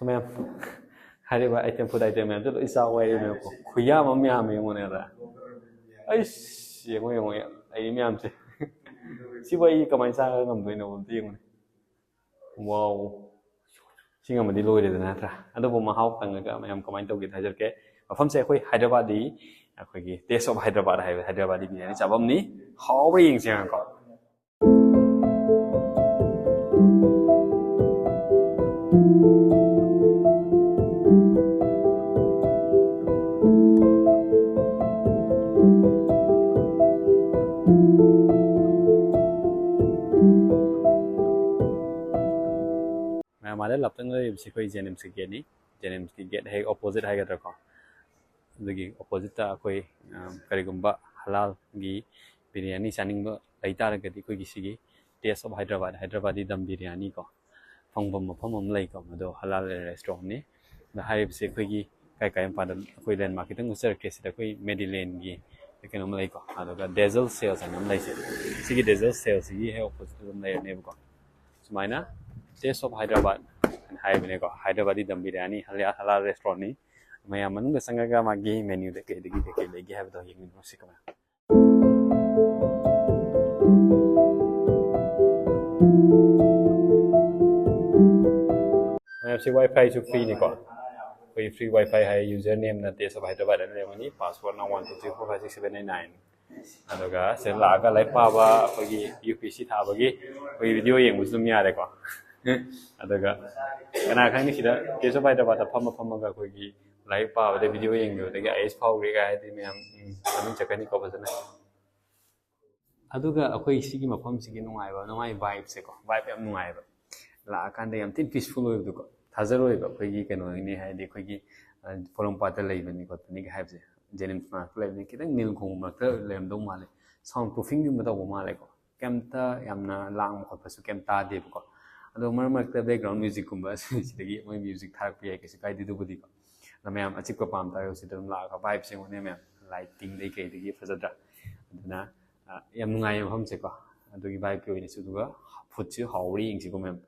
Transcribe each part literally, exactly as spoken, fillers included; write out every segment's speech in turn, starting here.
ꯃꯌꯥꯝ, ꯍꯥꯏꯔꯤꯕ item, food item ꯃꯌꯥꯝꯁꯦ ꯂꯣꯏ ꯆꯥꯎ ꯍꯥꯏꯔꯤꯕꯅꯦꯕꯀꯣ꯫ ꯈꯨꯌꯥꯝ ꯑꯃ ꯌꯥꯝꯃꯦ, ꯌꯦꯡꯉꯣꯅꯦ ꯑꯗ꯫ ꯑꯩꯁ, ꯌꯦꯡꯉꯣ, ꯌꯦꯡꯉꯣ, ꯌꯦꯡꯉꯣ, ꯑꯩ ꯃꯌꯥꯝꯁꯦ꯫ ꯁꯤꯕꯨ ꯑꯩ ꯀꯃꯥꯏꯅ ꯆꯥꯔꯒ ꯉꯝꯗꯣꯏꯅꯣ ꯑꯝꯇ ꯌꯦꯡꯉꯨꯅꯦ꯫ ꯋꯥꯎ꯫ ꯁꯤ ꯉꯝꯃꯗꯤ ꯂꯣꯏꯔꯦꯗꯅ, ꯅꯠꯇ꯭ꯔꯥ? ꯑꯗꯨꯕꯨ ꯃꯍꯥꯎ ꯇꯪꯉꯒ ꯃꯌꯥꯝ ꯀꯃꯥꯏꯅ ꯇꯧꯒꯦꯗ ꯍꯥꯏꯖꯔꯛꯀꯦ꯫ ꯃꯐꯝꯁꯦ ꯑꯩꯈꯣꯏ ꯍꯥꯏꯗ꯭ꯔꯕꯥꯗꯤ, ꯑꯩꯈꯣꯏꯒꯤ Taste of Hyderabad ꯍꯥꯏꯕ ꯍꯥꯏꯗ꯭ꯔꯕꯥꯗꯤ ꯕꯤꯔꯌꯥꯅꯤ ꯆꯥꯐꯝꯅꯤ꯫ ꯍꯥꯎꯕ꯭ꯔꯥ ꯌꯦꯡꯁꯦ ꯉꯥꯏꯈꯣ꯫ ꯃꯌꯥꯝ ꯑꯥꯗ ꯂꯥꯞꯇꯛꯅ ꯂꯩꯔꯤꯕꯁꯤ ꯑꯩꯈꯣꯏ ꯖꯦꯅꯤꯝꯁꯀꯤ ꯒꯦꯠꯅꯤ꯫ ꯖꯦꯅꯤꯝꯁꯀꯤ ꯒꯦꯠ ꯍꯦꯛ ꯑꯣꯄꯣꯖꯤꯠ ꯍꯥꯏꯒꯗ꯭ꯔꯥꯀꯣ, ꯑꯗꯨꯒꯤ ꯑꯣꯄꯣꯖꯤꯠꯇ ꯑꯩꯈꯣꯏ, ꯑ, ꯀꯔꯤꯒꯨꯝꯕ ꯍꯂꯥꯜꯒꯤ ꯕꯤꯔꯌꯥꯅꯤ ꯆꯥꯅꯤꯡꯕ ꯂꯩꯇꯥꯔꯒꯗꯤ ꯑꯩꯈꯣꯏꯒꯤ ꯁꯤꯒꯤ Taste of Hyderabad, ꯍꯥꯏꯗ꯭ꯔꯕꯥꯗꯤ ꯗꯝ ꯕꯤꯔꯌꯥꯅꯤꯀꯣ, ꯐꯪꯐꯝ ꯃꯐꯝ ꯑꯃ ꯂꯩꯀꯣ, ꯃꯗꯣ ꯍꯂꯥꯜ ꯔꯦꯁꯇꯨꯔꯦꯟꯅꯤ꯫ ꯑꯗ ꯍꯥꯏꯔꯤꯕꯁꯦ ꯑꯩꯈꯣꯏꯒꯤ ꯀꯥꯏ ꯀꯥꯏ ꯃꯄꯥꯟꯗ ꯑꯩꯈꯣꯏ ꯂꯦꯟꯃꯥꯔꯛ ꯈꯤꯇꯪ ꯎꯠꯆꯔꯛꯀꯦ꯫ ꯁꯤꯗ ꯑꯩꯈꯣꯏ ꯃꯦꯗꯤꯂꯦꯟꯒꯤ ꯀꯩꯅꯣꯝ ꯂꯩꯀꯣ, ꯑꯗꯨꯒ ꯗꯦꯖꯜ ꯁꯦꯜꯁ ꯍꯥꯏꯅ ꯑꯃ ꯂꯩꯁꯦ꯫ ꯁꯤꯒꯤ ꯗꯦꯖꯜ ꯁꯦꯜꯁꯤꯒꯤ ꯍꯦꯛ ꯑꯣꯄꯣꯖꯤꯠꯇ ꯑꯗꯨꯝ ꯂꯩꯔꯅꯦꯕꯀꯣ꯫ ꯁꯨꯃꯥꯏꯅ Taste of Hyderabad ꯍꯥꯏꯅ ꯍꯥꯏꯕꯅꯦꯀꯣ, ꯍꯥꯏꯗ꯭ꯔꯕꯥꯗꯤ ꯗꯝ ꯕꯤꯔꯌꯥꯅꯤ ꯍꯂꯥꯜ, ꯍꯂꯥꯜ ꯔꯦꯁꯇꯨꯔꯦꯟꯅꯤ꯫ ꯃꯌꯥꯝ ꯃꯅꯨꯡꯗ ꯆꯪꯉꯒ ꯃꯥꯒꯤ ꯃꯦꯅ꯭ꯌꯨꯗ ꯀꯩꯗꯒꯤ ꯀꯩꯀꯩ ꯂꯩꯒꯦ ꯍꯥꯏꯕꯗꯣ ꯌꯦꯡꯃꯤꯟꯅꯔꯁꯤ ꯀꯃꯥꯏꯅ꯫ ꯃꯌꯥꯝꯁꯤ ꯋꯥꯏ ꯐꯥꯏꯁꯨ ꯐ꯭ꯔꯤꯅꯤꯀꯣ꯫ ꯑꯩꯈꯣꯏꯒꯤ ꯐ꯭ꯔꯤ ꯋꯥꯏ ꯐꯥꯏ ꯍꯥꯏ, ꯌꯨꯖꯔ ꯅꯦꯝꯅ Taste of Hyderabad ꯍꯥꯏꯅ ꯂꯩꯔꯝꯒꯅꯤ, ꯄꯥꯁꯋꯥꯔꯗꯅ one two three four five six seven eight nine꯫ ꯑꯗꯨꯒ ꯁꯤꯗ ꯂꯥꯛꯑꯒ ꯂꯥꯏꯔꯤꯛ ꯄꯥꯕ, ꯑꯩꯈꯣꯏꯒꯤ ꯌꯨ ꯄꯤ ꯑꯦꯁ ꯁꯤ ꯊꯥꯕꯒꯤ ꯑꯩꯈꯣꯏꯒꯤ ꯚꯤꯗꯤꯑꯣ ꯌꯦꯡꯕꯁꯨ ꯑꯗꯨꯝ ꯌꯥꯔꯦꯀꯣ꯫ ꯑꯗꯨꯒ ꯀꯅꯥ ꯈꯪꯅꯤ, ꯁꯤꯗ Taste of Hyderabad ꯐꯝꯃ ꯐꯝꯃꯒ ꯑꯩꯈꯣꯏꯒꯤ ꯂꯥꯏꯔꯤꯛ ꯄꯥꯕꯗ ꯚꯤꯗꯤꯑꯣ ꯌꯦꯡꯕꯗꯒꯤ ꯑꯥꯏ ꯑꯦꯁ ꯐꯥꯎꯈ꯭ꯔꯦ ꯀꯥꯏ ꯍꯥꯏꯗꯤ ꯃꯌꯥꯝ, ꯎꯝ, ꯃꯃꯤꯡ ꯆꯠꯀꯅꯤꯀꯣ ꯐꯖꯅ꯫ ꯑꯗꯨꯒ ꯑꯩꯈꯣꯏ ꯁꯤꯒꯤ ꯃꯐꯝꯁꯤꯒꯤ ꯅꯨꯡꯉꯥꯏꯕ, ꯅꯨꯡꯉꯥꯏ vibe ꯁꯦꯀꯣ, vibe ꯌꯥꯝ ꯅꯨꯡꯉꯥꯏꯕ꯫ ꯂꯥꯛꯑꯀꯥꯟꯗ ꯌꯥꯝ ꯊꯤꯅ peaceful ꯑꯣꯏꯕꯗꯣꯀꯣ꯫ ꯊꯥꯖꯔꯣꯏꯕ ꯑꯩꯈꯣꯏꯒꯤ ꯀꯩꯅꯣꯅꯤ ꯍꯥꯏꯗꯤ ꯑꯩꯈꯣꯏꯒꯤ, ꯑ, ꯄꯣꯔꯣꯝꯄꯥꯠꯇ ꯂꯩꯕꯅꯤ ꯈꯣꯠꯄꯅꯤꯒ ꯍꯥꯏꯕꯁꯦ꯫ ꯖꯦꯅꯤꯝꯁ ꯃꯅꯥꯛꯇ ꯂꯩꯕꯅꯤ, ꯈꯤꯇꯪ ꯅꯤꯜ ꯈꯣꯡꯕ ꯃꯔꯛꯇ ꯂꯩꯔꯝꯗꯧ ꯃꯥꯜꯂꯦ꯫ Sound proofingꯒꯨꯝꯕ ꯇꯧꯕ ꯃꯥꯜꯂꯦꯀꯣ꯫ ꯀꯩꯝꯇ ꯌꯥꯝꯅ ꯂꯥꯡꯕ ꯈꯣꯠꯄꯁꯨ ꯀꯩꯝ ꯇꯥꯗꯦꯕꯀꯣ꯫ ꯑꯗꯣ ꯃꯔꯛ ꯃꯔꯛꯇ background musicꯀꯨꯝꯕ ꯁꯤꯗꯒꯤ ꯃꯣꯏ music ꯊꯥꯔꯛꯄ ꯌꯥꯏ, ꯀꯩꯁꯨ ꯀꯥꯏꯗꯦ ꯑꯗꯨꯕꯨꯗꯤꯀꯣ꯫ ꯑꯗꯣ ꯃꯌꯥꯝ ꯑꯆꯤꯛꯄ ꯄꯥꯝ ꯇꯥꯔꯒꯁꯨ ꯑꯗꯨꯝ ꯂꯥꯛꯑꯒ vibeꯁꯦ ꯌꯦꯡꯉꯨꯅꯦ ꯃꯌꯥꯝ꯫ Lightingꯗꯩ ꯀꯩꯗꯒꯤ ꯐꯖꯗ꯭ꯔꯥ? ꯑꯗꯨꯅ, ꯑ, ꯌꯥꯝ ꯅꯨꯡꯉꯥꯏꯌꯦ ꯃꯐꯝꯁꯦꯀꯣ꯫ ꯑꯗꯨꯒꯤ vibeꯀꯤ ꯑꯣꯏꯅꯁꯨ, ꯑꯗꯨꯒ foodꯁꯨ ꯍꯥꯎꯕ꯭ꯔꯥ ꯌꯦꯡꯁꯤꯀꯣ ꯃꯌꯥꯝ꯫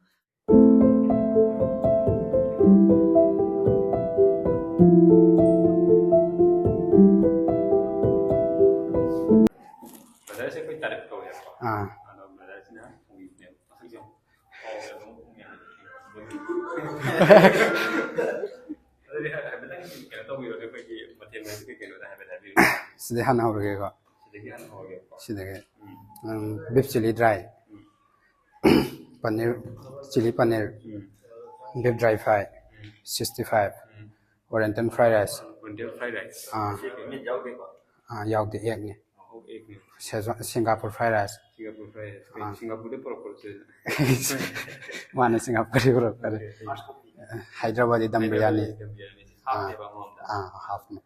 ꯑꯗꯨꯗꯤ ꯍꯥꯏꯐꯦꯠꯇꯪ ꯀꯩꯅꯣ ꯇꯧꯕꯤꯔꯣꯅꯦ, ꯑꯩꯈꯣꯏꯒꯤ ꯃꯊꯦꯜ ꯃꯊꯦꯜ ꯀꯩ ꯀꯩꯅꯣꯗ ꯍꯥꯏꯐꯦꯠ ꯍꯥꯏꯕꯤꯌꯨ꯫ ꯁꯤꯗꯩ ꯍꯥꯟꯅ ꯍꯧꯔꯒꯦꯀꯣ꯫ ꯁꯤꯗꯒꯤ ꯍꯥꯟꯅ ꯍꯧꯔꯒꯦꯕꯀꯣ꯫ ꯁꯤꯗꯒꯤ um. Beef chilli dry, paneer, chilli paneer, um. Beef dry fry, sixty five, um. Oriental fry rice, oriental fry rice. ꯑꯥ. ꯁꯤ ꯀꯩꯅꯣ ꯌꯥꯎꯗꯦꯀꯣ? ꯑꯥ, ꯌꯥꯎꯗꯦ, ꯑꯦꯒꯅꯤ꯫ ꯑꯣ, ꯑꯦꯒꯅꯤ. Schezwan, Singapore fry rice. Singapore fry rice. ꯑꯥ. ꯁꯤꯡꯒꯥꯄꯨꯔꯗ ꯄꯨꯔꯛꯄ꯭ꯔꯣ ꯁꯤꯁꯦ? ꯃꯥꯅ ꯁꯤꯡꯒꯥꯄꯨꯔꯗꯒꯤ ꯄꯨꯔꯛꯄꯅꯦ꯫ ꯍꯥꯏꯗ꯭ꯔꯕꯥꯗꯤ ꯗꯝ ꯕꯤꯔꯌꯥꯅꯤ꯫ ꯗꯝ ꯕꯤꯔꯌꯥꯅꯤ. ꯍꯥꯐꯅꯦꯕ ꯑꯃꯃꯝꯗ. ꯑꯥ, ꯍꯥꯐꯅꯦ꯫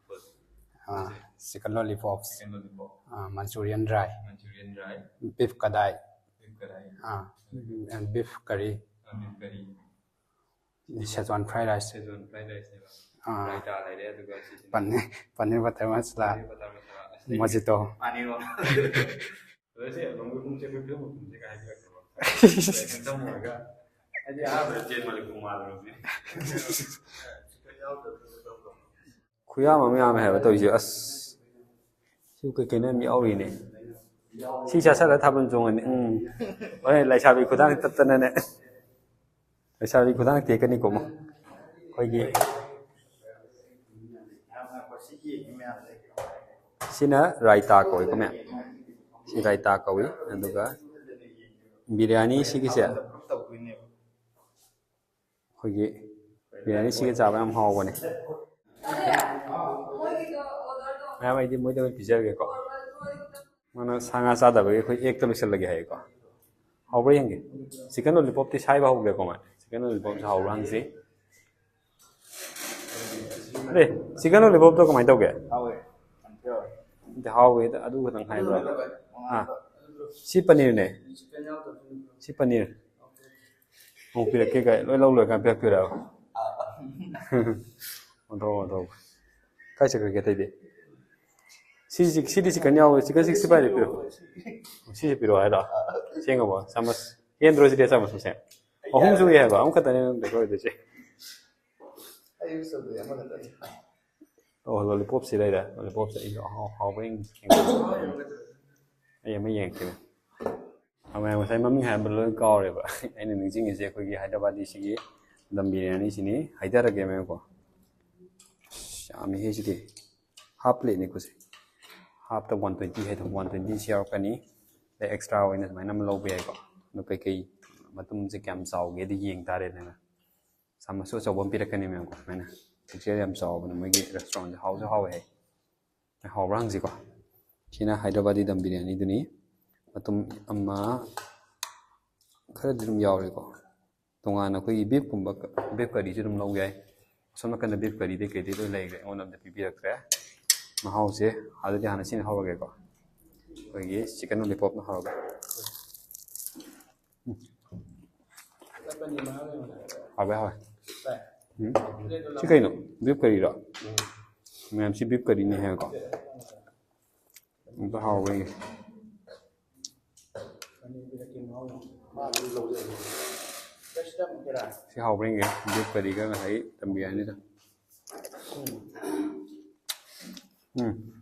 ꯑꯥ, ꯆꯤꯀꯟ ꯂꯣꯂꯤꯄꯣꯞꯁ, ꯆꯤꯀꯟ ꯂꯣꯂꯤꯄꯣꯞ. ꯑꯥ, Manchurian dry, Manchurian dry. Beef kadai, beef kadai. ꯑꯥ, beef curry, beef curry. Schezwan fry rice, Schezwan fry ꯔꯥꯏꯁꯅꯦꯕ. ꯑꯥ. ꯔꯥꯏꯇꯥ ꯂꯩꯔꯦ, ꯑꯗꯨꯒ ꯁꯤꯁꯤꯅ ꯄꯅꯤꯔ, ꯄꯅꯤꯔ ꯕꯇꯔ ꯃꯁꯥꯂꯥ, ꯄꯅꯤꯔ ꯕꯇꯔ ꯃꯁꯥꯂꯥ. ꯑꯁ, ꯃꯣꯖꯤꯇꯣ꯫ ꯄꯅꯤꯔ. ꯑꯗꯣ ꯁꯤ ꯑꯗꯣꯝꯒꯤ ꯄꯨꯡꯁꯦ ꯑꯩꯈꯣꯏ ꯐꯤꯂꯝ ꯃꯄꯨꯝꯁꯦ ꯀꯥꯏ ꯍꯥꯏꯕꯤꯔꯛꯀꯦꯕ? ꯍꯦꯟꯁꯝ ꯑꯣꯏꯔꯒ. ꯍꯥꯏꯗꯤ ꯑꯍꯥꯟꯕꯗ ꯆꯦꯟ ꯃꯅꯤꯄꯨꯔ ꯃꯥꯜꯂꯨꯔꯕꯅꯦ. ꯈꯨꯌꯥꯝ ꯑꯃ ꯌꯥꯝꯃꯦ ꯍꯥꯏꯕ ꯇꯧꯔꯤꯁꯦ꯫ ꯑꯁ, ꯁꯤ ꯀꯩꯀꯩꯅꯣ ꯌꯥꯝ ꯌꯥꯎꯔꯤꯅꯦ꯫ ꯁꯤ ꯆꯥꯁꯜꯂ ꯊꯥꯕꯜ ꯆꯣꯡꯉꯅꯤ꯫ ꯎꯝ. ꯍꯣꯔꯦꯟ ꯂꯩꯁꯥꯕꯤ ꯈꯨꯗꯥꯡ ꯇꯠꯇꯅꯅꯦ꯫ ꯂꯩꯁꯥꯕꯤ ꯈꯨꯗꯥꯡ ꯇꯦꯛꯀꯅꯤꯀꯣ ꯑꯃꯨꯛ꯫ ꯑꯩꯈꯣꯏꯒꯤ ꯁꯤꯅ ꯔꯥꯏꯇꯥ ꯀꯧꯏꯀꯣ ꯃꯌꯥꯝ꯫ ꯁꯤ ꯔꯥꯏꯇꯥ ꯀꯧꯏ꯫ ꯑꯗꯨꯒ ꯕꯤꯔꯌꯥꯅꯤ ꯁꯤꯒꯤꯁꯦ ꯑꯩꯈꯣꯏꯒꯤ ꯕꯤꯔꯌꯥꯅꯤ ꯁꯤꯒ ꯆꯥꯕ ꯌꯥꯝ ꯍꯥꯎꯕꯅꯦ꯫ ꯃꯌꯥꯝ ꯑꯩꯗꯤ ꯃꯣꯏꯗ ꯑꯣꯏꯅ ꯄꯤꯖꯔꯒꯦꯀꯣ꯫ ꯃꯥꯅ ꯁꯥ ꯉꯥ ꯆꯥꯗꯕꯒꯤ ꯑꯩꯈꯣꯏ ꯑꯦꯛꯇ ꯂꯣꯏꯁꯤꯜꯂꯒꯦ ꯍꯥꯏꯌꯦꯀꯣ꯫ ꯍꯥꯎꯕ꯭ꯔꯥ ꯌꯦꯡꯒꯦ꯫ ꯆꯤꯛꯀꯟ ꯂꯣꯂꯤꯄꯣꯞꯇꯤ ꯁꯥꯏꯕ ꯍꯧꯒꯦꯀꯣ ꯃꯥ꯫ ꯆꯤꯛꯀꯟ ꯂꯣꯂꯤꯄꯣꯞꯁꯦ ꯍꯥꯎꯕ꯭ꯔꯥ ꯍꯪꯁꯤ꯫ ꯑꯦ, ꯆꯤꯛꯀꯟ ꯂꯣꯂꯤꯄꯣꯞꯇꯣ ꯀꯃꯥꯏꯅ ꯇꯧꯒꯦ? ꯍꯥꯎꯋꯦ꯫ ꯑꯗꯤ ꯍꯥꯎꯋꯦ, ꯑꯗꯨ ꯈꯛꯇꯪ ꯍꯥꯏꯕ꯭ꯔꯣ? ꯑꯥ, ꯁꯤ ꯄꯅꯤꯔꯅꯦ꯫ ꯁꯤ ꯄꯅꯤꯔ꯫ ꯑꯃꯨꯛ ꯄꯤꯔꯛꯀꯦ ꯀꯥꯏ ꯂꯣꯏ ꯂꯧ ꯂꯣꯏꯔꯀꯥꯟ ꯄꯤꯔꯛꯇꯣꯏꯔꯕ? ꯑꯣꯟꯊꯣꯛ ꯑꯣꯟꯊꯣꯛ꯫ ꯀꯥꯏ ꯆꯠꯈ꯭ꯔꯒꯦ ꯑꯇꯩꯗꯤ? ꯁꯤꯁꯤ, ꯁꯤꯗꯤ ꯆꯤꯛꯀꯟ ꯌꯥꯎꯋꯦ, ꯆꯤꯛꯀꯟ ꯁꯤꯛꯁꯇꯤ ꯐꯥꯏꯚꯇꯤ ꯄꯤꯔꯛꯑꯣ꯫ ꯁꯤꯁꯦ ꯄꯤꯔꯛꯑꯣ ꯍꯥꯏꯔꯣ? ꯁꯦꯡꯉꯕꯣ? ꯆꯥꯃꯁ ꯍꯦꯟꯗ꯭ꯔꯣ ꯁꯤꯗꯤ? ꯆꯥꯃꯁ ꯃꯁꯦ ꯑꯍꯨꯝ ꯁꯨꯏ ꯍꯥꯏꯕ, ꯑꯃꯈꯛꯇꯅꯦ ꯅꯪ ꯗꯔꯀꯥꯔ ꯑꯣꯏꯗꯣꯏꯁꯦ꯫ ꯑꯣ, ꯂꯣꯂꯤꯄꯣꯞꯁꯤ ꯂꯩꯔꯦ꯫ ꯂꯣꯂꯤꯄꯣꯞꯁꯦ ꯑꯩꯁꯨ ꯑꯍꯥꯎ ꯑꯍꯥꯎꯕ ꯌꯦꯡ-, ꯌꯦꯡꯒꯦ꯫ ꯑꯩ ꯑꯃ ꯌꯦꯡꯉꯛꯀꯦ꯫ ꯑꯃ ꯉꯁꯥꯏ ꯃꯃꯤꯡ ꯍꯥꯏꯔꯝꯕ ꯂꯣꯏ ꯀꯥꯎꯔꯦꯕ꯫ ꯑꯩꯅ ꯅꯤꯡꯁꯤꯡꯉꯤꯁꯦ ꯑꯩꯈꯣꯏꯒꯤ ꯍꯥꯏꯗ꯭ꯔꯕꯥꯗꯤꯁꯤꯒꯤ ꯗꯝ ꯕꯤꯔꯌꯥꯅꯤꯁꯤꯅꯤ ꯍꯥꯏꯊꯔꯒꯦ ꯃꯌꯥꯝꯀꯣ꯫ ꯑꯁ, ꯌꯥꯝꯃꯤꯍꯦ ꯁꯤꯗꯤ꯫ ꯍꯥꯞ ꯄ꯭ꯂꯦꯠꯅꯤꯀꯣ ꯁꯤ꯫ ꯍꯥꯞꯇ ꯋꯥꯟ ꯇ꯭ꯋꯦꯟꯇꯤ ꯍꯥꯏꯗꯣ, ꯋꯥꯟ ꯇ꯭ꯋꯦꯟꯇꯤ ꯁꯤ ꯌꯥꯎꯔꯛꯀꯅꯤ꯫ ꯑꯗꯩ ꯑꯦꯛꯁꯇ꯭ꯔꯥ ꯑꯣꯏꯅ ꯁꯨꯃꯥꯏꯅ ꯑꯃ ꯂꯧꯕ ꯌꯥꯏꯀꯣ꯫ ꯑꯗꯣ ꯀꯩꯀꯩ ꯃꯇꯨꯝꯁꯦ ꯀꯌꯥꯝ ꯆꯥꯎꯒꯦꯗꯤ ꯌꯦꯡ ꯇꯥꯔꯦꯗꯅ꯫ ꯁꯥꯃꯁꯨ ꯑꯆꯧꯕ ꯑꯃ ꯄꯤꯔꯛꯀꯅꯤ ꯃꯌꯥꯝꯀꯣ꯫ ꯁꯨꯃꯥꯏꯅ ꯄꯨꯛꯆꯦꯜ ꯌꯥꯝ ꯆꯥꯎꯕꯅꯦ ꯃꯣꯏꯒꯤ ꯔꯦꯁꯇꯨꯔꯦꯟꯁꯦ꯫ ꯍꯥꯎꯁꯨ ꯍꯥꯎꯋꯦ ꯍꯥꯏ꯫ ꯍꯥꯎꯕ꯭ꯔꯥ ꯍꯪꯁꯤꯀꯣ꯫ ꯁꯤꯅ ꯍꯥꯏꯗ꯭ꯔꯕꯥꯗꯤ ꯗꯝ ꯕꯤꯔꯌꯥꯅꯤꯗꯨꯅꯤ꯫ ꯃꯇꯨꯝ ꯑꯃ ꯈꯔꯗꯤ ꯑꯗꯨꯝ ꯌꯥꯎꯔꯦꯀꯣ꯫ ꯇꯣꯉꯥꯟꯅ ꯑꯩꯈꯣꯏꯒꯤ ꯕꯤꯐꯀꯨꯝꯕ, ꯕꯤꯐ ꯀꯔꯤꯁꯨ ꯑꯗꯨꯝ ꯂꯧ ꯌꯥꯏ꯫ ꯑꯁꯣꯝ ꯅꯥꯀꯟꯗ ꯕꯤꯐ ꯀꯔꯤꯗꯩ ꯀꯩꯗꯩ ꯂꯣꯏ ꯂꯩꯈ꯭ꯔꯦ, ꯑꯩꯉꯣꯟꯗ ꯑꯝꯇ ꯄꯤꯕꯤꯔꯛꯇ꯭ꯔꯦ꯫ ꯃꯍꯥꯎꯁꯦ ꯑꯗꯨꯗꯤ ꯍꯥꯟꯅ ꯁꯤꯅ ꯍꯧꯔꯒꯦꯀꯣ꯫ ꯑꯩꯈꯣꯏꯒꯤ ꯆꯤꯛꯀꯟ ꯂꯣꯂꯤꯄꯣꯞꯅ ꯍꯧꯔꯒꯦ꯫ ꯎꯝ꯫ ꯍꯥꯎꯋꯦ, ꯍꯥꯎꯋꯦ꯫ ꯎꯝ꯫ ꯁꯤ ꯀꯩꯅꯣ? ꯕꯤꯐ ꯀꯔꯤꯔꯣ? ꯃꯌꯥꯝ ꯁꯤ ꯕꯤꯐ ꯀꯔꯤꯅꯤ ꯍꯥꯏꯕꯀꯣ꯫ ꯑꯝꯇ ꯍꯥꯎꯕ꯭ꯔꯥ ꯌꯦꯡꯒꯦ꯫ ꯁꯤ ꯍꯥꯎꯕ꯭ꯔꯥ ꯌꯦꯡꯒꯦ꯫ ꯕꯤꯐ ꯀꯔꯤꯒ ꯉꯁꯥꯏ ꯗꯝ ꯕꯤꯔꯌꯥꯅꯤꯗꯣ꯫ ꯎꯝ꯫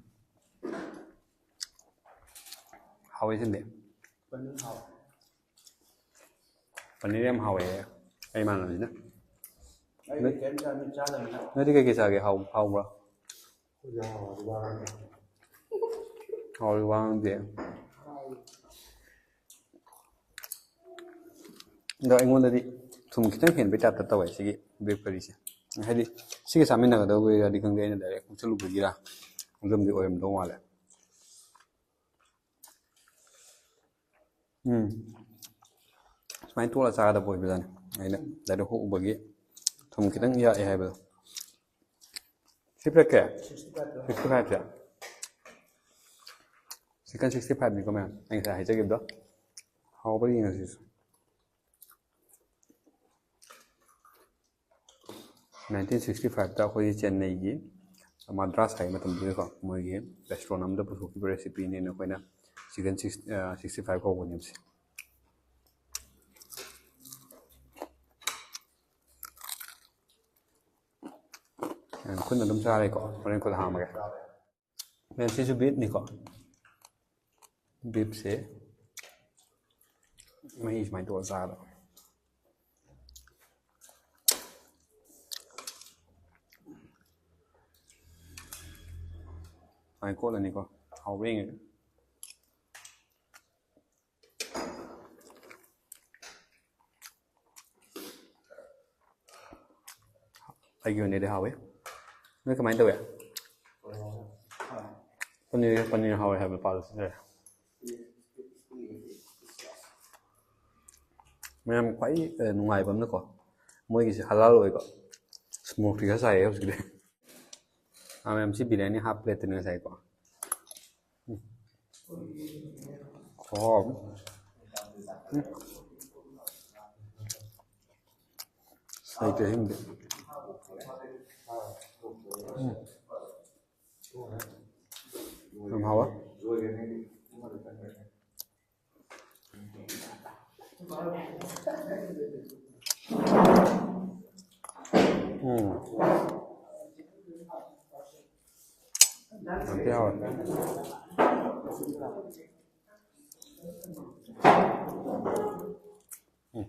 ꯍꯥꯎꯋꯦ ꯁꯤꯗꯤ꯫ ꯄꯅꯤꯔ ꯌꯥꯝ ꯍꯥꯎꯋꯦ ꯑꯩ ꯏꯃꯥꯟꯅꯕꯁꯤꯅ꯫ ꯑꯩꯗꯤ ꯀꯩꯝ ꯆꯥ-, ꯆꯥꯗꯕꯅꯤꯅ꯫ ꯅꯣꯏꯗꯤ ꯀꯩꯀꯩ ꯆꯥꯒꯦ? ꯍꯥꯎ-, ꯍꯥꯎꯕ꯭ꯔꯥ? ꯍꯥꯎꯔꯤ ꯋꯥ ꯉꯥꯡꯗꯦ꯫ ꯑꯗꯣ ꯑꯩꯉꯣꯟꯗꯗꯤ ꯊꯨꯝ ꯈꯤꯇꯪ ꯍꯦꯟꯕꯩ ꯇꯥꯏꯞꯇ ꯇꯧꯋꯦ ꯁꯤꯒꯤ ꯕꯦꯀꯔꯤꯁꯦ꯫ ꯍꯥꯏꯗꯤ ꯁꯤꯒ ꯆꯥꯃꯤꯟꯅꯒꯗꯧꯕꯩꯔꯗꯤ ꯈꯪꯗꯦ, ꯑꯩꯅ ꯗꯥꯏꯔꯦꯛ ꯍꯨꯞꯆꯜꯂꯨꯕꯒꯤꯔꯥ, ꯑꯗꯨꯝꯗꯤ ꯑꯣꯏꯔꯝꯗꯧ ꯃꯥꯜꯂꯦ꯫ ꯎꯝ꯫ ꯁꯨꯃꯥꯏꯅ ꯇꯣꯠꯂ ꯆꯥꯒꯗꯕ ꯑꯣꯏꯕꯖꯥꯠꯅꯤ꯫ ꯑꯩꯅ ꯗꯥꯏꯔꯦꯛ ꯍꯨꯞꯄꯨꯕꯒꯤ ꯊꯨꯝ ꯈꯤꯇꯪ ꯌꯥꯛꯑꯦ ꯍꯥꯏꯕꯗꯣ꯫ ꯁꯤ ꯄꯦꯛ ꯀꯌꯥ? ꯁꯤꯛꯁꯇꯤ ꯐꯥꯏꯚꯁꯦ꯫ ꯆꯤꯛꯀꯟ ꯁꯤꯛꯁꯇꯤ ꯐꯥꯏꯚꯅꯤꯀꯣ ꯃꯌꯥꯝ꯫ ꯑꯩ ꯉꯁꯥꯏ ꯍꯥꯏꯖꯈꯤꯕꯗꯣ꯫ ꯍꯥꯎꯕ꯭ꯔꯥ ꯌꯦꯡꯉꯁꯤ꯫ ꯅꯥꯏꯟꯇꯤꯟ ꯁꯤꯛꯁꯇꯤ ꯐꯥꯏꯚꯇ ꯑꯩꯈꯣꯏꯒꯤ ꯆꯦꯟꯅꯩꯒꯤ ꯃꯗ꯭ꯔꯥꯁ ꯍꯥꯏ ꯃꯇꯝꯗꯨꯗꯀꯣ, ꯃꯣꯏꯒꯤ ꯔꯦꯁꯇꯨꯔꯦꯟ ꯑꯃꯗ ꯄꯨꯊꯣꯛꯈꯤꯕ ꯔꯦꯁꯤꯄꯤꯅꯦꯅ ꯑꯩꯈꯣꯏꯅ ꯆꯤꯛꯀꯟ ꯁꯤꯛꯁ, ꯁꯤꯛꯁꯇꯤ ꯐꯥꯏꯚ ꯀꯧꯕꯅꯦꯕꯁꯦ꯫ ꯈꯨꯠꯅ ꯑꯗꯨꯝ ꯆꯥꯔꯦꯀꯣ, ꯍꯣꯔꯦꯟ ꯈꯨꯠ ꯍꯥꯝꯃꯒꯦ꯫ ꯃꯦꯟ ꯁꯤꯁꯨ ꯕꯤꯐꯅꯤꯀꯣ꯫ ꯕꯤꯐꯁꯦ ꯃꯍꯤ ꯁꯨꯃꯥꯏꯅ ꯇꯣꯛꯑ ꯆꯥꯒꯗꯕ꯫ ꯁꯨꯃꯥꯏꯅ ꯀꯣꯠꯂꯅꯤꯀꯣ꯫ ꯍꯥꯎꯕ꯭ꯔꯥ ꯌꯦꯡꯉꯒꯦ꯫ ꯑꯩꯒꯤ ꯑꯣꯏꯅꯗꯤ ꯍꯥꯎꯋꯤ꯫ ꯅꯣꯏ ꯀꯃꯥꯏꯅ ꯇꯧꯋꯤ? ꯄꯅꯤꯔ, ꯄꯅꯤꯔ ꯍꯥꯎꯋꯦ ꯍꯥꯏꯕ ꯅꯨꯄꯥꯗꯣ ꯁꯤ ꯂꯩꯔꯦ꯫ ꯃꯌꯥꯝ ꯈ꯭ꯋꯥꯏ, ꯑ, ꯅꯨꯡꯉꯥꯏꯕ ꯑꯃꯅꯀꯣ, ꯃꯣꯏꯒꯤꯁꯦ ꯍꯂꯥꯜ ꯑꯣꯏꯕ꯫ ꯁ꯭ꯃꯣꯛꯇꯤ ꯈꯔ ꯆꯥꯏꯌꯦ ꯍꯧꯖꯤꯛꯀꯤꯗꯤ꯫ ꯑꯥ, ꯃꯌꯥꯝ ꯁꯤ ꯕꯤꯔꯌꯥꯅꯤ ꯍꯥꯐ ꯄ꯭ꯂꯦꯠꯇꯨꯅꯦ ꯉꯁꯥꯏꯀꯣ꯫ ꯎꯝ꯫ ꯈꯨꯍꯥꯎ ꯑꯃ꯫ ꯎꯝ꯫ ꯂꯩꯇ꯭ꯔꯦ ꯁꯤꯃꯗꯤ꯫ ꯎꯝ꯫ ꯌꯥꯝ ꯍꯥꯎꯋꯦ꯫ ꯎꯝ꯫ ꯌꯥꯝ ꯊꯤ ꯍꯥꯎꯋꯦ꯫ ꯎꯝ꯫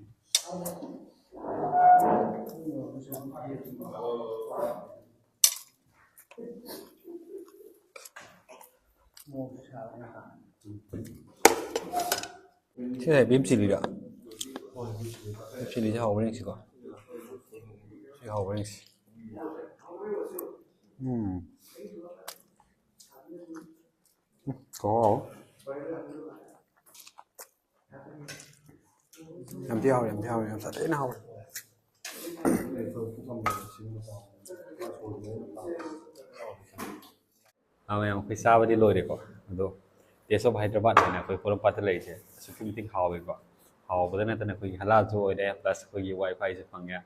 ꯁꯤ ꯉꯁꯥꯏ ꯕꯤꯝ ꯆꯤꯂꯤꯔ? ꯆꯤꯂꯤꯁꯦ ꯍꯥꯎꯕ꯭ꯔꯥ ꯌꯦꯡꯁꯤꯀꯣ꯫ ꯁꯤ ꯍꯥꯎꯕ꯭ꯔꯥ ꯌꯦꯡꯁꯤ꯫ ꯎꯝ꯫ ꯎꯝ, ꯈꯨꯍꯥꯎ꯫ ꯌꯥꯝ ꯊꯤ ꯍꯥꯎꯔꯦ, ꯌꯥꯝ ꯊꯤ ꯍꯥꯎꯔꯦ, ꯌꯥꯝ ꯁꯥꯊꯤꯅ ꯍꯥꯎꯔꯦ꯫ ꯑꯥ, ꯃꯌꯥꯝ, ꯑꯩꯈꯣꯏ ꯆꯥꯕꯗꯤ ꯂꯣꯏꯔꯦꯀꯣ, ꯑꯗꯣ Taste of Hyderabad ꯍꯥꯏꯅ ꯑꯩꯈꯣꯏ ꯄꯣꯔꯣꯝꯄꯥꯠꯇ ꯂꯩꯔꯤꯁꯦ ꯑꯁꯨꯛꯀꯤ ꯃꯇꯤꯛ ꯍꯥꯎꯋꯦꯀꯣ꯫ ꯍꯥꯎꯕꯗ ꯅꯠꯇꯅ ꯑꯩꯈꯣꯏꯒꯤ ꯍꯂꯥꯜꯁꯨ ꯑꯣꯏꯔꯦ, plus ꯑꯩꯈꯣꯏꯒꯤ WiFiꯁꯨ ꯐꯪꯉꯦ꯫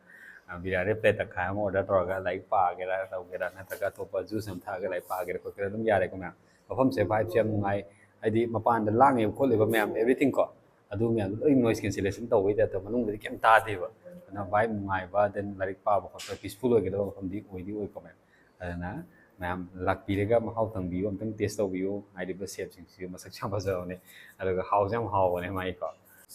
ꯑ, ꯕꯤꯔꯌꯥꯅꯤ plate ꯇꯪꯈꯥꯏ ꯑꯃ order ꯇꯧꯔꯒ ꯂꯥꯏꯔꯤꯛ ꯄꯥꯒꯦꯔꯥ ꯇꯧꯒꯦꯔꯥ, ꯅꯠꯇ꯭ꯔꯒ ꯑꯇꯣꯞꯄ juice ꯑꯃ ꯊꯛꯑꯒ ꯂꯥꯏꯔꯤꯛ ꯄꯥꯒꯦꯔꯥ ꯈꯣꯠꯀꯦꯔꯥ ꯑꯗꯨꯝ ꯌꯥꯔꯦꯀꯣ ꯃꯌꯥꯝ꯫ ꯃꯐꯝꯁꯦ vibeꯁꯦ ꯌꯥꯝ ꯅꯨꯡꯉꯥꯏ, ꯍꯥꯏꯗꯤ ꯃꯄꯥꯟꯗ ꯂꯥꯡꯉꯤꯕ ꯈꯣꯠꯂꯤꯕ ꯃꯌꯥꯝ, everything ꯀꯣ, ꯑꯗꯨ ꯃꯌꯥꯝꯗꯣ ꯂꯣꯏ noise cancellation ꯇꯧꯕꯩ ꯇꯥꯏꯞꯇ ꯃꯅꯨꯡꯗꯗꯤ ꯀꯩꯝ ꯇꯥꯗꯦꯕ꯫ ꯑꯗꯨꯅ vibe ꯅꯨꯡꯉꯥꯏꯕ, then ꯂꯥꯏꯔꯤꯛ ꯄꯥꯕ ꯈꯣꯠꯄ peaceful ꯑꯣꯏꯒꯗꯕ ꯃꯐꯝꯗꯤ ꯑꯣꯏꯗꯤ ꯑꯣꯏꯀꯣ ꯃꯌꯥꯝ꯫ ꯑꯗꯨꯅ ꯃꯌꯥꯝ ꯂꯥꯛꯄꯤꯔꯒ ꯃꯍꯥꯎ ꯇꯪꯕꯤꯌꯨ, ꯑꯝꯇꯪ taste ꯇꯧꯕꯤꯌꯨ꯫ ꯍꯥꯏꯔꯤꯕ chefꯁꯤꯡꯁꯤꯁꯨ ꯃꯁꯛꯁꯨ ꯌꯥꯝ ꯐꯖꯕꯅꯦ, ꯑꯗꯨꯒ ꯍꯥꯎꯁꯨ ꯌꯥꯝ ꯍꯥꯎꯕꯅꯦ ꯃꯥꯒꯤꯀꯣ꯫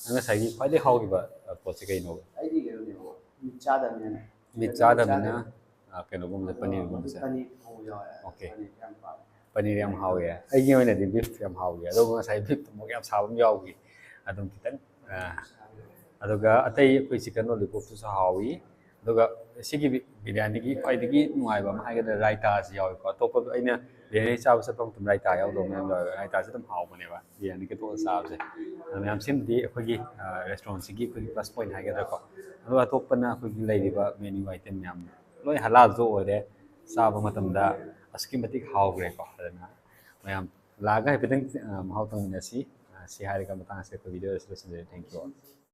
ꯅꯪ ꯉꯁꯥꯏꯒꯤ ꯈ꯭ꯋꯥꯏꯗꯒꯤ ꯍꯥꯎꯈꯤꯕ, ꯑ, ꯄꯣꯠꯁꯦ ꯀꯩꯅꯣꯕ? ꯑꯩꯗꯤ ꯀꯩꯅꯣꯅꯦꯕ, meat ꯆꯥꯗꯕꯅꯤꯅ꯫ Meat ꯆꯥꯗꯕꯅꯤꯅ, ꯆꯥꯗꯦ꯫ ꯑ, ꯀꯩꯅꯣꯒꯨꯝꯕꯁꯦ, ꯑꯗꯣ ꯄꯅꯤꯔꯒꯨꯝꯕꯁꯦ꯫ ꯄꯅꯤꯔ ꯊꯣꯡꯕ ꯌꯥꯎꯋꯦ꯫ Okay꯫ ꯄꯅꯤꯔ ꯌꯥꯝ ꯄꯥꯝꯃꯦ꯫ ꯄꯅꯤꯔ ꯌꯥꯝ ꯍꯥꯎꯋꯦ꯫ ꯑꯩꯒꯤ ꯑꯣꯏꯅꯗꯤ ꯕꯤꯐ ꯌꯥꯝ ꯍꯥꯎꯈꯤ꯫ ꯑꯗꯨꯒ ꯉꯁꯥꯏ ꯕꯤꯐꯇ ꯃꯣꯔꯣꯛ ꯌꯥꯝ ꯁꯥꯕ ꯑꯃ ꯌꯥꯎꯈꯤ꯫ ꯑꯗꯨꯝ ꯈꯤꯇꯪ, ꯑ, ꯑꯗꯨꯒ ꯑꯇꯩ ꯑꯩꯈꯣꯏ ꯆꯤꯛꯀꯟ ꯂꯣꯂꯤꯄꯣꯞꯇꯨꯁꯨ ꯍꯥꯎꯏ꯫ ꯑꯗꯨꯒ ꯁꯤꯒꯤ ꯕꯤ-, ꯕꯤꯔꯌꯥꯅꯤꯒꯤ ꯈ꯭ꯋꯥꯏꯗꯒꯤ ꯅꯨꯡꯉꯥꯏꯕ ꯑꯃ ꯍꯥꯏꯒꯗ꯭ꯔꯥ, ꯔꯥꯏꯇꯥꯁꯤ ꯌꯥꯎꯏꯀꯣ꯫ ꯑꯇꯣꯞꯄ ꯑꯩꯅ ꯕꯤꯔꯌꯥꯅꯤ ꯆꯥꯕ ꯆꯠꯄ ꯃꯇꯝꯗ ꯔꯥꯏꯇꯥ ꯌꯥꯎꯗꯕ ꯃꯌꯥꯝ ꯌꯥꯎꯋꯦꯕ꯫ ꯔꯥꯏꯇꯥꯁꯤ ꯑꯗꯨꯝ ꯍꯥꯎꯕꯅꯦꯕ ꯕꯤꯔꯌꯥꯅꯤ ꯀꯦꯇꯣꯛꯑ ꯆꯥꯕꯁꯦ꯫ ꯑꯗꯨ ꯃꯌꯥꯝꯁꯤꯃꯗꯤ ꯑꯩꯈꯣꯏꯒꯤ, ꯑ, ꯔꯦꯁꯇꯨꯔꯦꯟꯁꯤꯒꯤ ꯑꯩꯈꯣꯏꯒꯤ ꯄ꯭ꯂꯁ ꯄꯣꯏꯟ ꯍꯥꯏꯒꯗ꯭ꯔꯥꯀꯣ꯫ ꯑꯗꯨꯒ ꯑꯇꯣꯞꯄꯅ ꯑꯩꯈꯣꯏꯒꯤ ꯂꯩꯔꯤꯕ ꯃꯦꯅ꯭ꯌꯨ ꯑꯥꯏꯇꯦꯝ ꯃꯌꯥꯝ ꯂꯣꯏ ꯍꯂꯥꯜꯁꯨ ꯑꯣꯏꯔꯦ꯫ ꯆꯥꯕ ꯃꯇꯝꯗ ꯑꯁꯨꯛꯀꯤ ꯃꯇꯤꯛ ꯍꯥꯎꯈ꯭ꯔꯦꯀꯣ꯫ ꯑꯗꯨꯅ ꯃꯌꯥꯝ ꯂꯥꯛꯑꯒ ꯍꯥꯏꯐꯦꯠꯇꯪ, ꯑ, ꯃꯍꯥꯎ ꯇꯪꯃꯤꯟꯅꯁꯤ꯫ ꯑ, ꯁꯤ ꯍꯥꯏꯔꯒ ꯃꯇꯥꯡ ꯑꯁꯤꯗ ꯑꯩꯈꯣꯏ ꯚꯤꯗꯤꯑꯣ ꯑꯁꯤ ꯂꯣꯏꯁꯤꯟꯖꯔꯦ꯫ Thank you all꯫